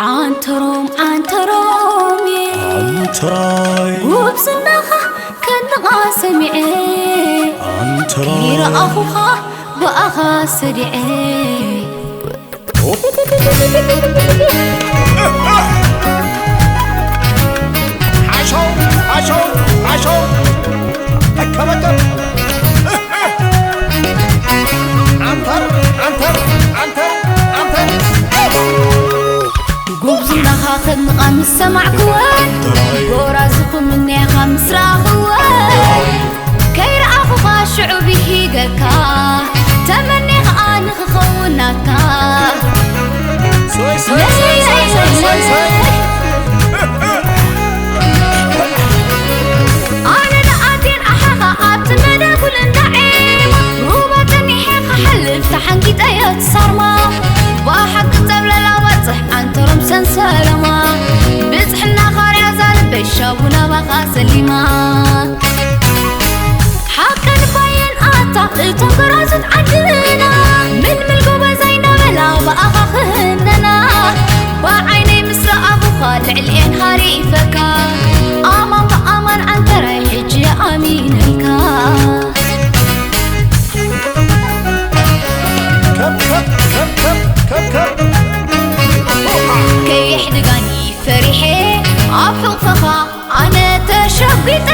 ዓንተሮም ዓንተሮም ዓንተራይ ጉብዝናኻ ከንቓ ሰሚዐ ዓንተራይ ይረኣኹኻ ብኣኻ ሰዲዐ ሓሸው ሓሸው ሓሸው ተከበተብ ዓንተር ዓንተር ዓንተር ዓንተር ጉብዝናኻ ከንቓ ምስ ሰማዕክወ ጎራዝኹም እኔኻ ምስ ረኣኽወ ከይረኣኹኻ ሽዑ ብሂገካ ተመኔ ኸኣ ንኽኸውን ናትካ ሶይ ሶይ ሶይ ሶይ ሶይ ሶይ ሶይ ኣነ ንኣቴን ኣሓኻ ኣብቲ መደጉል እንዳዔማ ሩባ ጸኒሐ ክሓልፍ ተሓንጊጠዮ ትሳርማ ብሓቂ ጸብለላ በጽሕ ዓንተሮም ሰንሰለማ ብጽሕና ኻርያ ዛልበይ ሻቡ ናባኻ ሰሊማ ሓቀን ባየን ኣታ እቶም ጎራዙት ዓድና ምልምል ጎበዛይ እንዳበላ ብኣኻ ክህነና ብዓይነይ ምስ ረኣኹኻ ልዕሊኤን ሃሪፈካ ኣማን ብኣማን ዓንተራይ ሕጂ ኣሚነልካ ከብ ከብ ከብ ከብ ከብ ከብ ከየሕድጋኒ ፈሪሐ ኣብ ሕቕፈኻ ኣነ ተሸጒጠ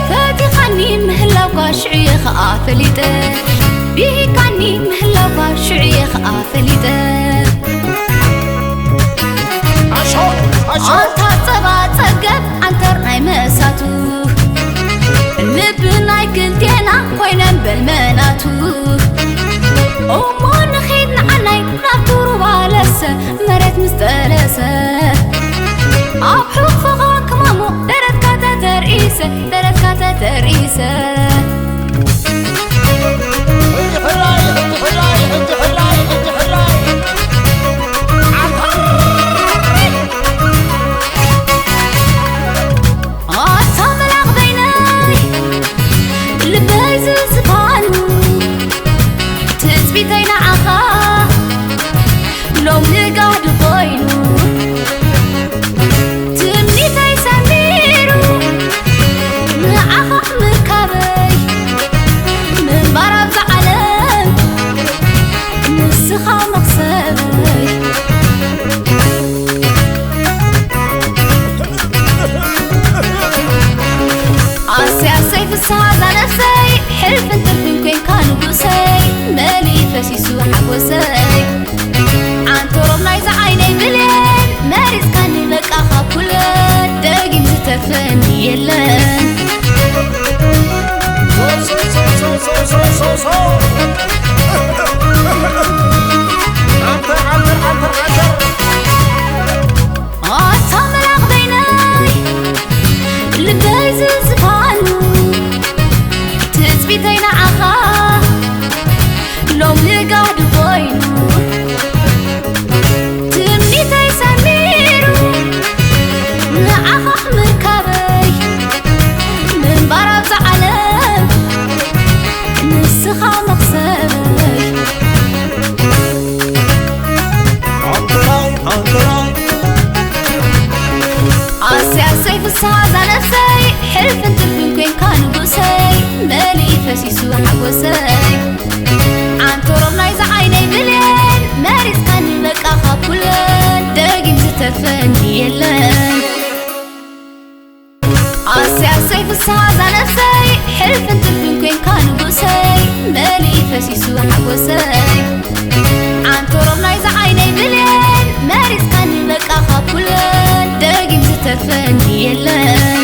ፈቲኻኒ ምህላውካ ሽዑ እየ ኸኣ ፈሊጠ ብሂካኒ ምህላውካ ሽዑ እየ ኸኣ ፈሊጠ ሓሸው ሓሸው ኣንታ ጸባ ጸገብ ዓንተር ናይ መእሳቱ ልቢ ናይ ክልቴና ኮይነን በልመናቱ እሞ ንኺድ ንዓናይ ናብ ቱሩባ ለሰ መሬት ምስ ጠለሰ ኣብ ሕቕፍኻ ክማሞ ደረትካ ተተርኢሰ ደረትካ ተተርኢሰ ሕጂ ሕራይ ሕጂ ሕራይ ሕጂ ሕራይ ሕጂ ሕራይ ኣታ መላኽ በይነይ ልበይ ዝዝፋኑ ትጽቢተይ ንዓኻ ሎም ንጋዲ ኮይኑ ትምኒተይ ሰሚሩ ንዓኻ ምርካበይ ምንባር ኣብዛ ዓለም ንስኻ መኽሰበይ ኣሰይ ኣሰይ ፍስሃ እዛ ነፍሰይ ሕልፍን ትርፍን ኮይንካ ንጉሰይ መሊእ ፈሲሱ ሓጎሰይ ዓንተሮም ናይዛ ዓይነይ ብሌን መሪፅካኒ በቃ ካብ ኩለን ደጊም ዝተርፈኒ የለን ኣታ መላኽ በይነይ ልበይ ዝዝፋኑ ትጽቢተይ ንዓኻ ሎም ንጋዲ ኮይኑ ትምኒተይ ሰሚሩ ንዓኻ ምርካበይ ምንባር ኣብዛ ዓለም ንስኻ መኽሰበይ ዓንተራይ ዓንተራይ ኣሰይ ኣሰይ ፍስሃ እዛ ነፍሰይ ሕልፍን ትርፍን ኮይንካ ንጉሰይ መሊእ ፈሲሱ ሓጎሰይ ዓንተሮም ናይዛ ዓይነይ ብሌን መሪፅካኒ በቃ ካብ ኩለን ደጊም ዝተርፈኒ የለን ኣሰይ ኣሰይ ፍስሃ እዛ ነፍሰይ ሕልፍን ትርፍን ኮይንካ ንጉሰይ መሊእ ፈሲሱ ሓጎሰይ ዓንተሮም ናይዛ ዓይነይ ብሌን መሪፅካኒ በቃ ካብ ኩለን ደጊም ዝተርፈኒ የለን